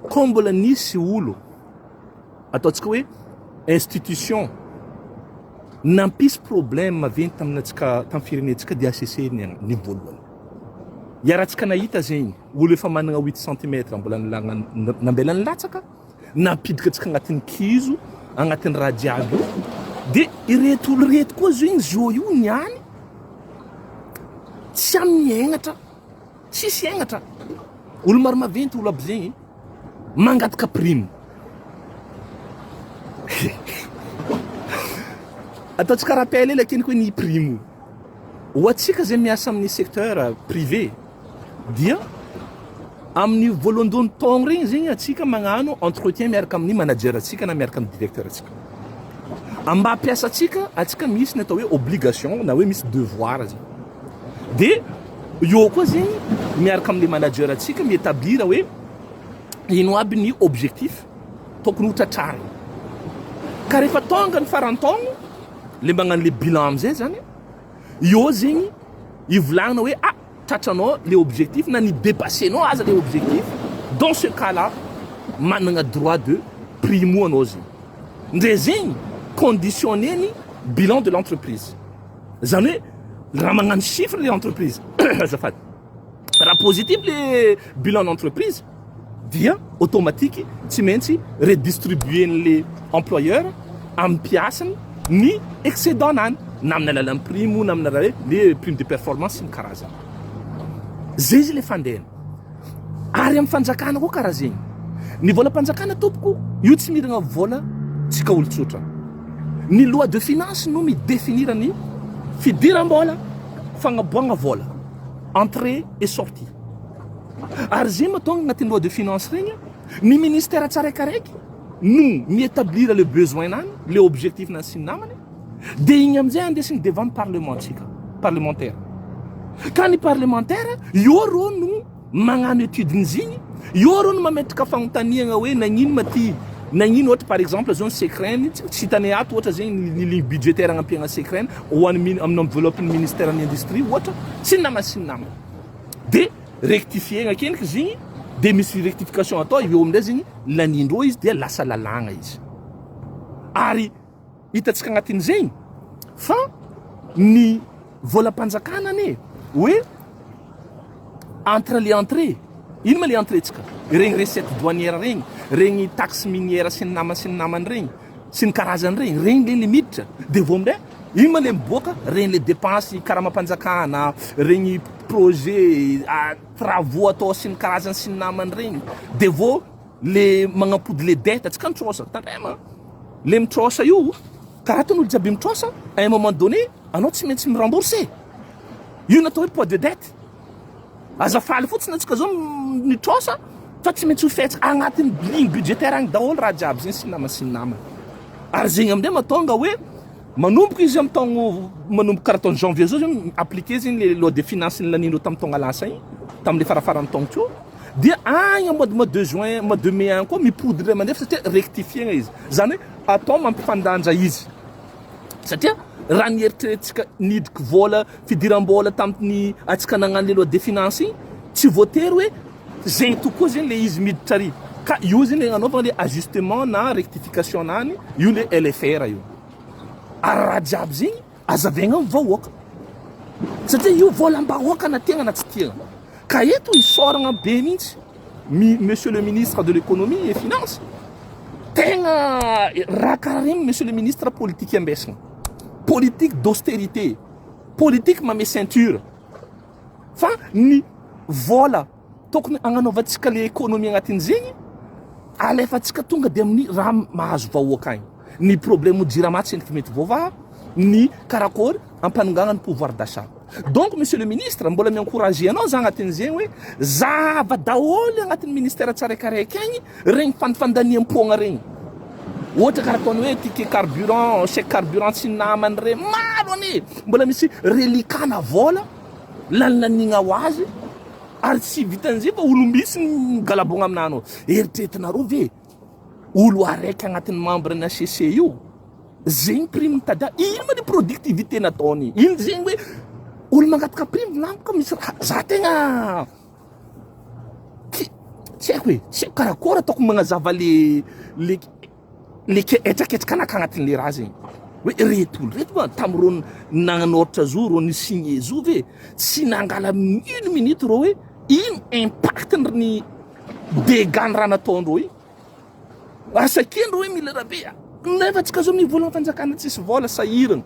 Koa mbola nisy olo ataontsika hoe institution nampisy problème maventy tamin'antsika tamin'ny firenentsika dia HCC ny ny voalohany. Iarahantsika nahita zegny olo efa managna huit centimètres mbola nilagna nambela nilatsaka nampiditra antsika agnatin'ny kizo agnatin'ny raha jiaby io dia ireto olo ireto koa zegny zio io niany tsy amin'ny hegnatra Tsisy hegnatra. Olo maro maventy olo aby zegny mangataka prime. Ataontsika rappel hely akendriky hoe ny prime io. Ho antsika zay miasa amin'ny secteur privé dia amin'ny voalohandohan'ny taogno regny zegny antsika magnano entretien miaraka amin'ny manager antsika na miaraka amin'ny directeur antsika. Amin'ny maha mpiasa antsika, antsika misy ny atao hoe obligation na hoe misy devoir zegny. De eo koa zegny miaraka amle manager antsika mi-etablir hoe ino aby ny objectif tokony ho tratrarina. Ka rehefa tonga ny faran'ny taogno le magnano le bilan amizay zany, eo zegny ivolagnana hoe ah tratranao le objectif na ni-depassenao aza le objectif, dans ce cas là managna droit de primo anao zegny. Ndre zegny conditionner ny bilan de l'entreprise. Zany hoe raha magnano chiffre le entreprise azafady, raha positif le bilan n'entreprise dia automatique tsy maintsy redistribuer-n'le employeur amin'ny mpiasany ny excédent-nany na amin'ny alalan'ny prime io na amin'ny alalan'ny hoe le prime de performance sy ny karazany. Zay izy le fandehany. Ary amin'ny fanjakana koa karaha zegny. Ny volam-panjakana tompoko io tsy miragna vola tsika olon-tsotra. Ny loi de finance no mi-definir ny fidiram-bola, fagnaboahagna vola, entrée et sortie. Ary zegny mahatonga agnatin'ny loi de finance regny, ny ministère tsaraikaraiky no mi-etablir le besoin-nany, le objectif-nany sy ny namany, de igny amizay andesigny devant ny parlement-tsika, parlementaire. Ka ny parlementaire, eo rô no magnano étude-n'izy igny, eo rô no mametraka fagnontaniagna hoe nagnino ma ty, nagnino ohatra par exemple zao ny Secren, tsy hitanay ato ohatra zegny ny ligne budgétaire agnampiagna Secren ho an'ny mini- amin'ny enveloppe-n'ny ministère-n'ny industrie ohatra, sy ny namany sy ny namany. De rectifier-gna akendriky izy igny, de misy rectification atao eo amindray zegny laniandreo izy dia lasa lalàgna izy. Ary hitantsika agnatin'izegny fa ny volam-panjakana anie hoe entre le entrée, ino ma le entrée-tsika? Regny recette douanière regny, regny taxe minière sy ny namany sy ny namany regny, sy ny karazany regny, regny le le miditra, de vao amindray ino ma le miboaka? Regny le dépense karamam-panjakana, regny projet, travaux atao sy ny karazany sy ny namany regny, de vao le magnampody le dette, tsika mitrôsa, tandrema. Le mitrôsa io, karaha ataon'olo jiaby mitrôsa, à un moment donné anao tsy maintsy mi-rembourser. Io no atao hoe poids de dette. Aza faly fotsiny antsika zao mitrôsa fa tsy maintsy ho fetsy agnatin'ny ligne budgétaire agny daholo raha jiaby zegny sy ny namany sy ny namany. Ary zegny amindray mahatonga hoe manomboka izy amin'ny taogno manomboka karaha ataon'ny janvier zao zegny appliquer zegny le loi de finance nilanindreo tamin'ny taogna lasa igny, tamin'le farafaran'ny taogno teo. Dia agny mois de mois de juin, mois de mai agny koa mipody indray mandeha satria rectifier-na izy. Zany hoe atao mampifandanja izy. Satria raha ny eritreretintsika nidriky vola, fidiram-bola tamin'ny antsika nagnano le loi de finance igny, tsy voatery hoe zegny tokoa zegny le izy miditra ary. Ka io zegny le agnanaovana le ajustement na rectification-nany, io le LFR io. Ary raha jiaby zegny azavaigna amin'ny vahoaka. Satria io volam-bahoaka na tiagna na tsy tiagna. Ka eto isaoragna be mihitsy mi monsieur le ministre de l'économie et finance, tegna raha karaha regny monsieur le ministre politique ambesagna, politique d'austérité, politique mame ceinture, fa ny vola tokony agnanaovantsika le économie agnatin'izegny alefantsika tonga de amin'ny raha mahazo vahoaka agny. Ny problème jirama tsy endriky mety voavaha, ny karakôry ampanongagna ny pouvoir d'achat. Donc monsieur le ministre mbola mi-encourager anao za agnatin'izegny hoe zahava daholo agnatin'ny ministère tsaraikaraiky agny regny fandifandaniam-poagna regny. Ohatra karaha ataony hoe ticket carburant, chèque carburant tsy namany regny, maro anie mbola misy reliquat-na vola lanilanigna ho azy ary tsy vitan'izay fa olo misy migalabogna aminanao. Eritreretinareo ve olo araiky agnatin'ny membre ny HCC io zegny prime mitady ino ma ny productivité nataony ino zegny hoe olo mangataka prime volaniko ka misy raha za tegna. Tsy haiko e, tsy haiko karakôry ataoko magnazava le le le hetraketraka anaka agnatin'le raha zegny. Hoe reto olo reto ma tamin'ireo nagnanôratra zo, reo ni-signer zo ve tsy nangala une minute reo hoe ino impact ny dégâts ny raha nataondreo igny. Asa kendry hoe mila rabe a! Nefa tsika zao mivolagna fanjakana tsisy vôla sahiragna.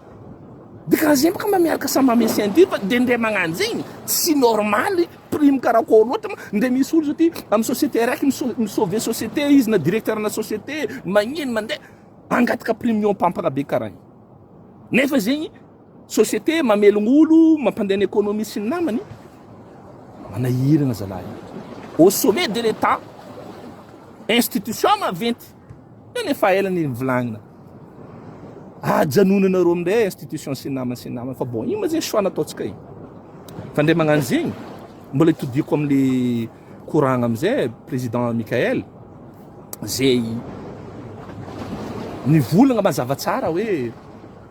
De karaha zegny bôka mba miaraka samy mamehy ceinture fa de ndre magnano zegny tsy normaly prime karakôry loatra ma ndre misy olo zao ty amy société araiky mi-sauver société izy na directeur na société magnino mandeha angataka prime mihoampampagna be karaha igny. Nefa zegny Société mamelogno olo, mampandeha ny économie sy ny namany, manahirana zalahy. Au sommet de l'Etat, institution maventy, eny efa ela ny nivolagnina. Ajanonanareo amindray institution sy ny namany sy ny namany fa bon, io ma zegny choix nataontsika io. Fa ndray magnano zegny, mbola itodiako amle koragna amizay président Mickaël, zay nivolagna mazava tsara hoe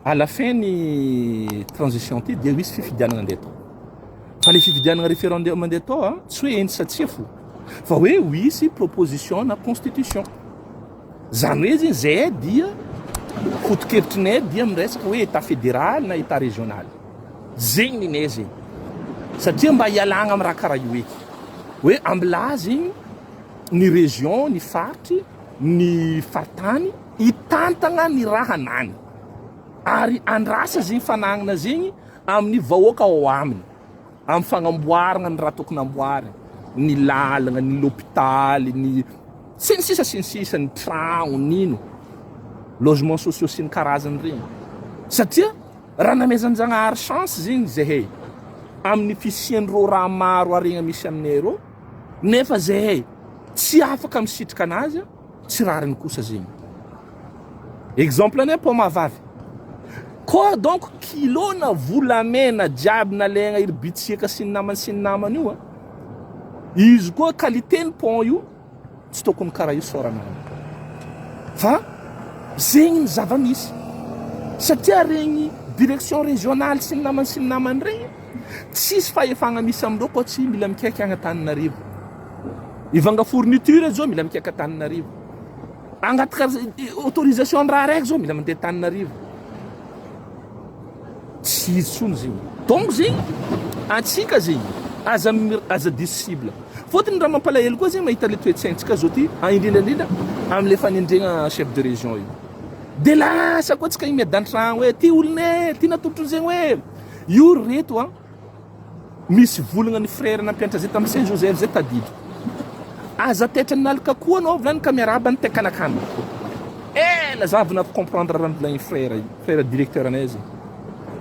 À la fin ny transition ty dia misy fifidianana andeha atao. Fa le fifidianana référendum andeha atao a, tsy hoe eny sa tsia fo. Fa hoe ho hisy proposition na constitution. Zany hoe zegny zay dia foto-kevitrinay dia miresaka hoe état fédéral na état régional. Zegny ninay zegny. Satria mba hialagna amin'ny raha karaha io eky. Hoe ambilà zegny ny région, ny faritry, ny faritany hitantagna ny raha nany ary andrasa zegny fanagnana zegny amin'ny vahoaka ao aminy amin'ny fagnamboaragna ny raha tokony amboarigny, ny lalagna, ny lopitaly, ny sy ny sisa sy ny sisa, ny tragno, ny ino, logements sociaux sy ny karazany regny satria raha namezan-jagnahary chance zegny zahay amin'ny fisian'ireo raha maro haregna misy aminay ireo nefa zahay tsy afaka misitrika anazy. Tsy rariny kosa zegny. Exemple anay paoma vavy. Koa donc kilo na volamena jiaby nalaigna iry bitsiaka sy ny namany sy ny namany io a. Izy koa qualité ny pont io tsy tokony karaha io sôrana Fa zegny ny zava-misy. Satria regny direction régionale sy ny namany sy ny namany regny tsisy fahefagna misy amindreo koa tsy mila mikaiky agny Antananarivo. Hivanga fourniture zao mila mikaiky Antananarivo. Angataka autorisation raha raiky zao mila mandeha Antananarivo. Tsy izy tsony zegny. Donc zegny antsika zegny aza aza diso cible. Fôtony raha mampalahelo koa zegny mahita le toe-tsaintsika zao ty indrindra indrindra amle fanendregna chef de région io. De lasa koa tsika miady an-tragno hoe ty olona e, ty natolotro zegny hoe io ry reto a. Misy volagna ny frère nampianatra zay tam saint Joseph zay tadidiko. Aza taitra ny alika koa anao vilany ka miarahaba ny tekanakana. Ela za vao navy comprendre raha nivolagny frère io, frère directeur anay zay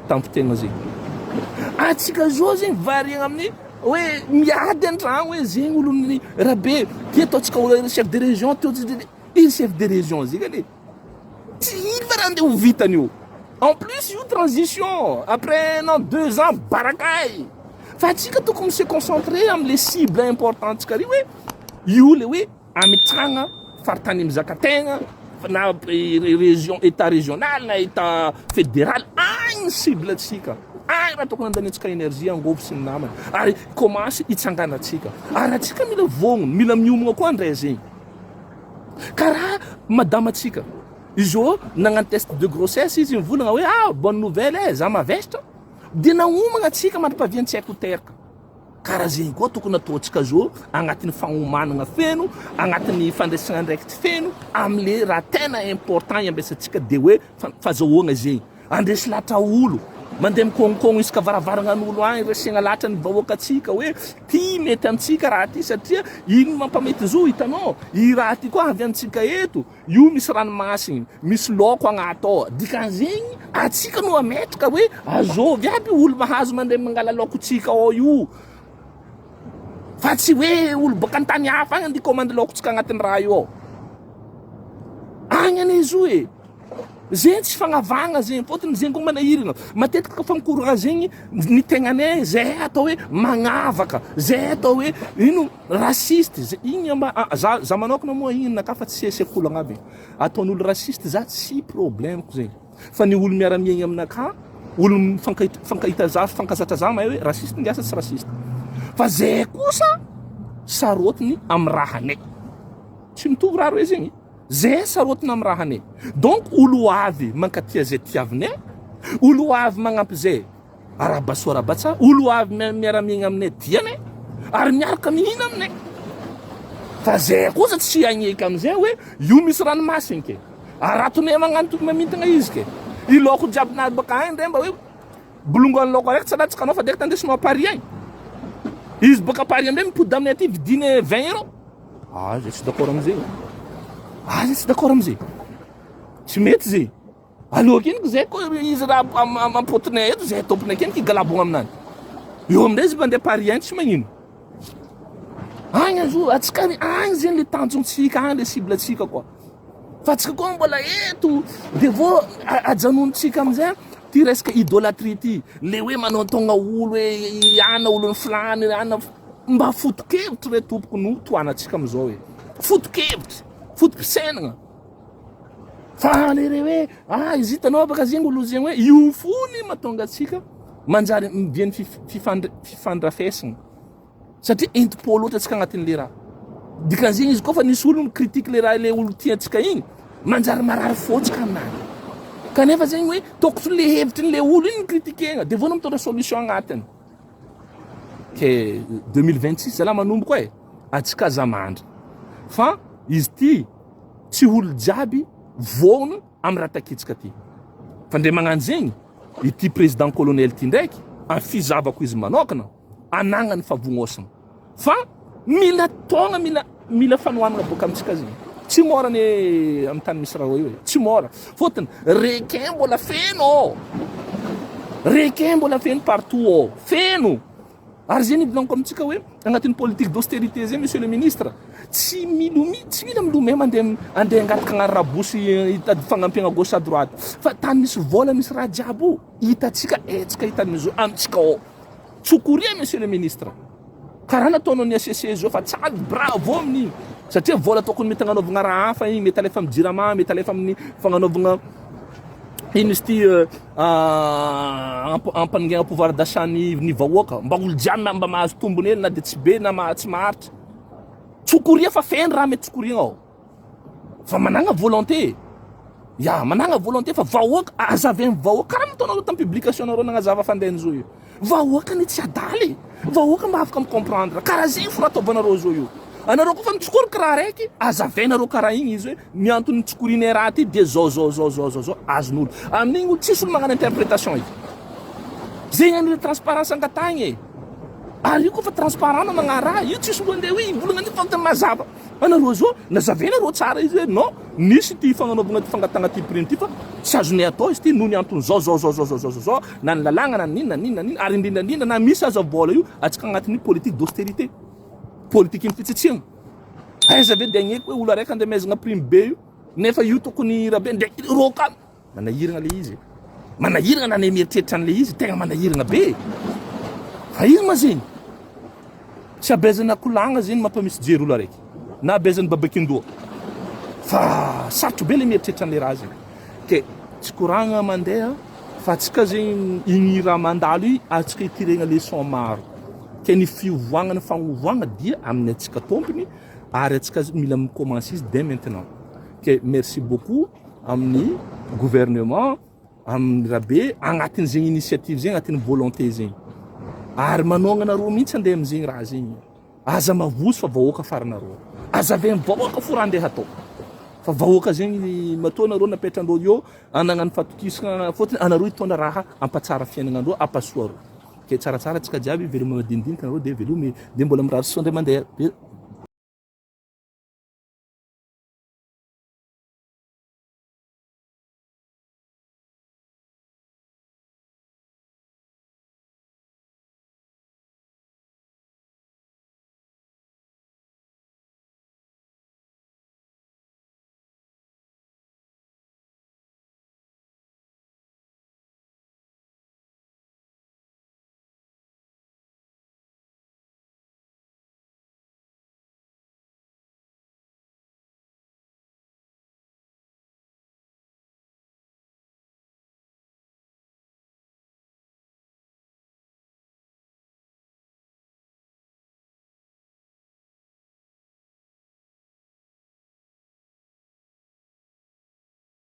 tam fotoagna zay. Antsika zao zegny variagna amin'ny hoe miady antragno hoe zegny olon'ny Rabe, ty ataontsika chef de région, ty ino chef de région zegny anie. Tsy ino fa raha andeha ho vitany io. En plus io transition après un an deux ans barakay. Fa atsika tokony mi se concentrer amle cible important tsika ry hoe io le hoe ametrahagna faritany mizaka tegna na région état régional na état fédéral agny ny cible tsika. Agny raha tokony andaniantsika énergie angôvo sy ny namany ary commence hitsanganantsika. Ary atsika mila vognona, mila miomagna koa andray zegny. Karaha madama tsika izao nagnano test de grossesse izy mivolagna hoe ah bonne nouvelle eh za mavesatra de nagnomagna atsika mandra-pahaviany tsy haiko teraka. Karaha zegny koa tokony ataontsika zao agnatin'ny fagnomanagna feno, agnatin'ny fandraisagna andraikitry feno amle raha tena important iambesantsika de hoe fazahoagna zegny. Handresy lahatra olo, mandeha mikônkôgno isaka varavaranan'olo agny, resegna lahatra ny vahoakantsika hoe ty mety amintsika raha ty satria iny mampamety zo hitanao, i raha ty koa avy amintsika eto, io misy ranomasigny, misy laoko agnaty ao, dikan'izegny antsika no hametraka hoe azôvy aby olo mahazo mandeha mangala laokontsika ao io, fa tsy hoe olo baka an-tany hafa agny andeha hikômandy laokontsika agnatin'ny raha io ao, agny anie izy io e. Zegny tsy fagnavahagna zegny, fôtony zegny koa manahirana. Matetiky kôfa mikoragna zegny ny tegnanay zay atao hoe magnavaka, zay atao hoe ino raciste, zay igny amba za za manôkana moa igny ninakahy fa tsy sekolagna aby. Ataon'olo raciste za tsy problème-ko zegny. Fa ny olo miara-miaigna aminakahy, olo mifankahita mifankahita za, mifankazatra za mahay hoe raciste ngiahy sa tsy raciste. Fa zay kosa. sarotiny amy rahanay. Tsy mitovy raha roe zegny. Zay sarotiny amy rahanay. Donc olo avy mankatia zay tiavinay, olo avy magnampy zay arahaba soa arahaba tsara, olo avy miara-miaigna aminay tianay ary miaraka mihina aminay. Fa zay kosa tsy agneky amizay hoe io misy ranomasiny ke. Aratonay magnano mamintagna izy ke. I laoko jiaby na baka agny ndray mba hoe Bolongany laoko araiky tsy latsaka anao fa direct andesinao à Paris agny. Izy boka Paris amizay mipody aminay aty vidiny 20 euros. Ah, zay tsy d'accord amizay. Ah, zay tsy d'accord amizay. Tsy mety zay. Aleo akendriky zay koa izy raha ampotinay eto zay tompony akendriky galabogna aminany. Eo amizay izy mandeha Paris agny tsy magnino. Agny azo atsika agny zegny le tanjontsika agny le cible tsika koa. Fa atsika koa mbola eto de vô ajanontsika amizay ty resaka idolatrie ty, le hoe manao taogna olo hoe ana olon'ny filany ana, mba foto-kevitry re tompoko no tohanantsika amizao e, foto-kevitry, foto-pisainagna, fa le re hoe ah izy hitanao baka zegny olo zegny hoe io fony mahatonga atsika manjary mivian'ny fifandrafesagna. Satria entim-po loatra antsika agnatin'le raha. Dikan'izegny izy koa fa nisy olo mi-critique le raha le olo tiantsika igny, manjary marary fô antsika aminany. Kanefa zegny hoe tokotry le hevitry le olo igny no-critiquer-na de vao anao mitondra solution agnatiny. Ke 2026 zalahy manomboko e, antsika aza mandry fa izy ty tsy olo jiaby vôgno amy raha takitsika ty. Fa ndre magnano zegny ity président colonel ty ndraiky, amy fizahavako izy manokana, anagnany favognosana fa mila taogna mila mila fanohanana boaka amintsika zegny tsy mora anie amy tany misy raha io e tsy mora fôtony requin mbola feno ao requin mbola feno partout ao feno ary zegny volaniko amintsika hoe agnatin'ny politique d'austérité zegny monsieur le ministre tsy milomi tsy mila milomay mandeha andeha angataka agnary rabosy hitady fagnampiagna gauche à droite fa tany misy vola misy raha jiaby io hitantsika hetsika hitany zo amintsika ao. Tsokoria monsieur le ministre. Karaha nataonao ny HCC zao fa tsara bravo amin'igny. Satria vola tokony mety agnanaovagna raha hafa igny, mety alefa amin'ny jirama, mety alefa amin'ny fagnanaovagna ino izy ty ampaningana pouvoir d'achat ny ny vahoaka mba olo jiaby mba mahazo tombony hely na de tsy be na tsy maharitra. Tsokoria fa feno raha mety tsokoriagna ao. Fa managna volonté. Ya, managna volonté fa vahoaka azavain'ny vahoaka karaha nataonareo tamin'ny publication nareo nagnazava fandehan'izo io. Vahoaka anie tsy adala e. Vahoaka mba afaka mi-comprendre. Karaha zegny fo raha ataovanareo zao io. Anareo koa fa mitsokoroka raha raiky, azavainareo karaha igny izy hoe ny antony nitsokorianay raha ty dia zao zao zao zao zao zao azon'olo. Amin'igny olo tsisy olo magnano interprétation eky. Zegny anie le transparence angatahigna e. Ary io koa fa transparent anao magnano raha, io tsisy olo andeha hoe hivolagna an'io fa mazava. Anareo zao, nazavainareo tsara izy hoe non, nisy ity fagnanaovagna ty fangatahagna ty prime ty fa tsy azonay atao izy ty noho ny antony zao zao zao zao zao zao zao, na ny lalàgna na ny inona na inona na inona, ary indrindra indrindra na misy aza vola io atsika agnatin'ny politique d'austérité, politikin'ny fitsitsiagna. Aiza ve de agneko hoe olo araiky andeha amaizagna prime be io nefa io tokony raha be de rô ka Manahirana le izy e. Manahirana na ny mieritreritra an'le izy tegna manahirana be e. Fa izy ma zegny tsy abeazana kolagna zegny mampamisy jery olo araiky na abeazan'ny babakindoha fa sarotro be le mieritreritra an'le raha zegny. Ke tsy koragna mandeha fa antsika zegny igny raha mandalo igny antsika itirena leçon maro. Ke ny fiovoagna ny fagnovoagna dia amin'ny antsika tompony ary antsika mila mi-commencer izy dès maintenant. Ke merci beaucoup. amin'ny gouvernement amin'ny rabe agnatin'izegny initiative zegny agnatin'ny volonté zegny ary manohagna anareo mihitsy andeha am'zegny raha zegny aza mavozo fa vahoaka faranareo aza avy amin'ny vahoaka fo raha andeha hatao fa vahoaka zegny matoa anareo napetrandreo eo anagnany fatokisana fôtony anareo hitondra raha ampatsara fiaignanandreo ampasoa reo ke tsaratsara antsika jiaby veloma madinidinika anareo de velomy de mbola mirary soa ndray mandeha.